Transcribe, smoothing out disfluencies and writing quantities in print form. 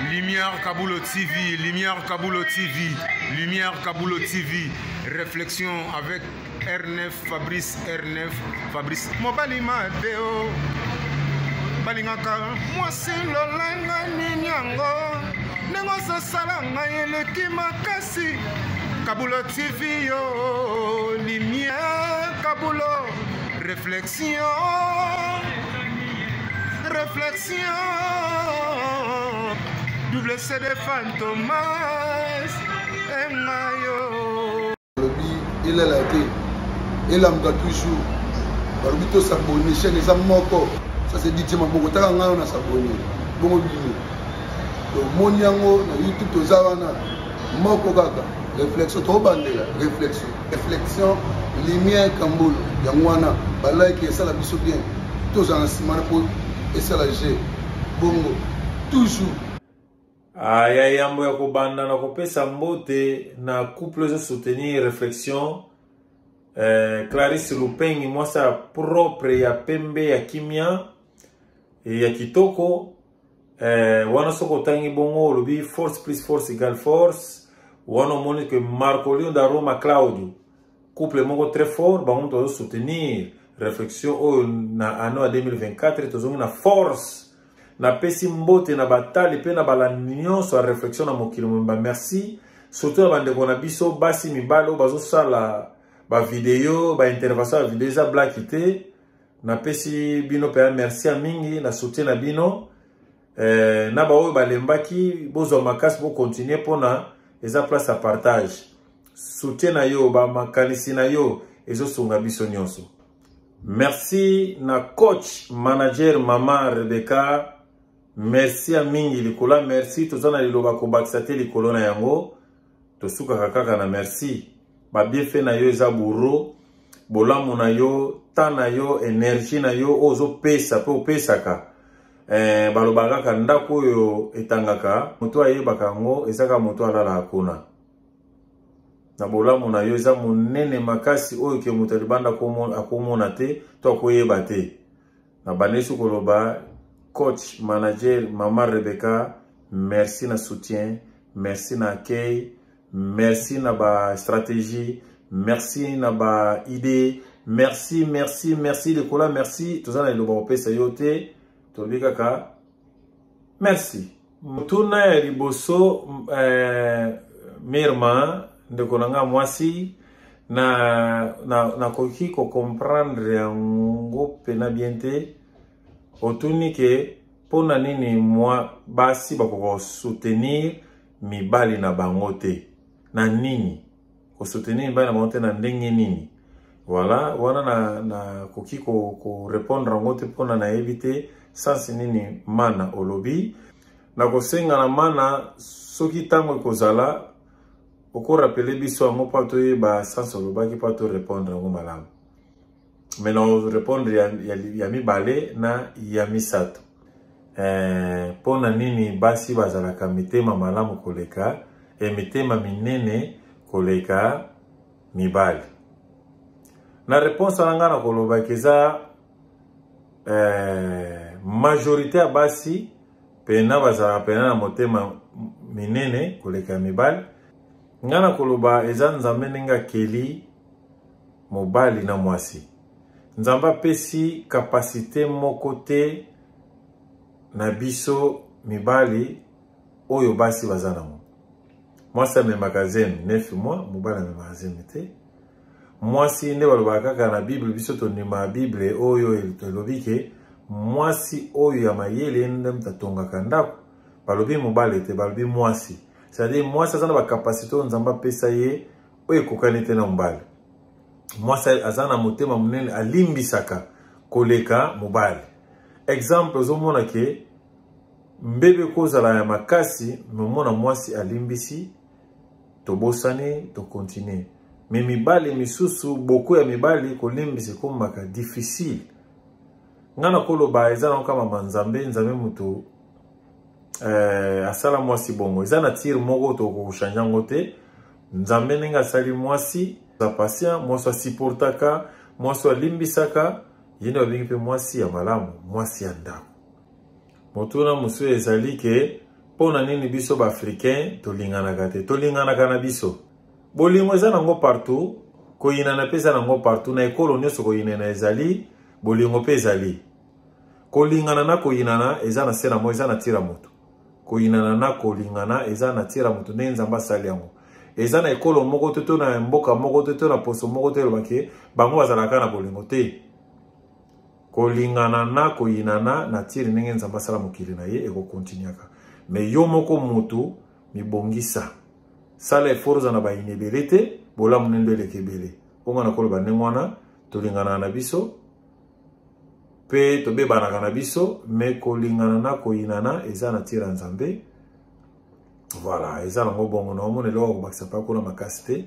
Lumière Kabulo TV, Lumière Kabulo TV, Lumière Kabulo TV. Réflexion avec R9 Fabrice R9 Fabrice. Mobali mabe o balingaka mwasi lolanga nini yango ndenge ozosala ngai eleki makasi Kabulo TV yo Lumière Kabulo Réflexion Réflexion Double CD Fantomas Engayo Balobi elala te elamuka toujours balobi to s'abonner chaîne eza moko ça c'est DJ Maboko taka ngai na s'abonner bongo bino tomoni yango na YouTube toza wana moko kaka réflexion tobandela réflexion réflexion lumière kambolo yango wana balike esala biso bien tozala na nsima na mpo esala g bongo toujours Ah, ya yambo ya kobanda na kopesa mbote na couple ezo soutenir réflexion eh, Clarisse Lupengi mwasi ya propre ya pembe ya kimia ya kitoko eh, wana soki otangi bongo olobi force plus force égale force wana omoni ke Marcolino da Roma Claudio couple moko très fort bango moto bazo soutenir réflexion oyo na année ya 2024 tozongi na force. Napesi mbote na batali mpe na balandi nyonso ya réflexion na mokili mobimba. Merci surtout na bandeko na biso basi mibali oyo bazosala bavideo baintervention ya video eza blaki te. Napesi bino mpenza merci ya mingi na soutien na bino eh, na baoyo balembaki bozwa makasi bokontinue mpona eza place ya partage. Soutien na yo bamakanisi na yo ezosunga biso nyonso. Merci na coach manager mama Rebecca, merci ya mingi likolo merci toza na liloba kobakisa te likolo na yango tosukaka kaka na merci. Ba bienfait na yo eza bourreau, bolamu na yo, temps na yo, énergie na yo oyo ozopesa pe opesaka. Balobaka kaka ndako oyo etangaka moto ayebaka yango eza kaka moto alalaka kuna. Na bolamu na yo eza monene makasi oyo ke moto ya libanda akomona te to akoyeba te. Na bandesi koloba coach manager mama Rebecca, merci na soutien, merci na accueil, merci na ba stratégie, merci na ba idée, merci merci merci likola merci toza na liloba kopesa yo te, tolobi kaka merci. Motuna ya liboso Mirma ndeko na nga mwasi na nakoki ko comprendre yango pena bien te. Otuni ke pona nini mwa basi bakoka soutenir mibali na bango te na nini kosoutenir mibali na bango te na ndenge nini? Voilà, wana nakoki ko répondre yango te mpona nayebi te sansi nini mana olobi. Nakosenga na mana soki ntango ekozala okorapele biso yango mpo toyeba sansi olobaki mpo to répondre yango malamu. Mais na répondre ya mibale na ya misato. Mpona nini basi bazalaka mitema malamu koleka e mitema minene koleka mibali? Na réponse na nga na kolobaki eza majorité ya basi pena bazalaka pena na motema minene koleka mibali. Nga na koloba eza Nzambe ndenge akeli mobali na mwasi. Nzambe apesi kapasite moko te na biso mibali oyo basi baza nango. Mwasi amemaka zemi 9 mois, mobali amemaka zemi te. Mwasi nde balobaka kaka na Bible, biso tondimaka Bible oyo elobi ke mwasi oyo ya mayele nde moto atongaka ndako. Balobi mobali te, balobi mwasi. C'est-à-dire mwasi aza na ba capacité oyo Nzambe apesa ye oyo ekokani te na mobali. Mwasi aza na motema monene, alimbisaka koleka mobali. Exemple, ozomona ke mbebe kozala ya makasi, momona mwasi alimbisi, tobosani, tokontinue. Mais mibali misusu, beaucoup ya mibali kolimbisa ekomaka difficile. Nga na koloba eza na kama mama Nzambe, Nzambe moto asala mwasi bongo. Eza na tire moko tokochange yango te. Nzambe ndenge asali mwasi, aza patient, mwasi asupportaka, mwasi alimbisaka, ye nde babengi mpe mwasi ya malamu, mwasi ya ndako. Motuna mosusu ezali ke Mpo na nini biso baafricain tolinganaka te? Tolinganaka na biso. Bolingo eza nango partout, koyinana mpe eza nango partout. Na ekolo nyonso koyinana ezali, bolingo mpe ezali. Kolingana na koyinana eza na se na moi, eza na tira moto. Koyinana na kolingana eza na tira moto, ndenge Nzambe asali yango. Eza na ekolo moko te to na mboka moko te to na poso moko te elobaki bango bazalaka na bolingo te. Kolingana na koyinana na tire ndenge Nzambe asala mokili na ye ekokontinuaka. Me yo moko motu mibongisa, sala effort, oza na bayini ebele te, bolamu nde eleka ebele. Bongo na koloba ndenge wana, tolinganaka na biso mpe tobebanaka na biso, me kolingana na koyinana eza na tire ya Nzambe. Voilà, eza nango bongo. Na omona eloko kobakisa mpa kuna makasi te.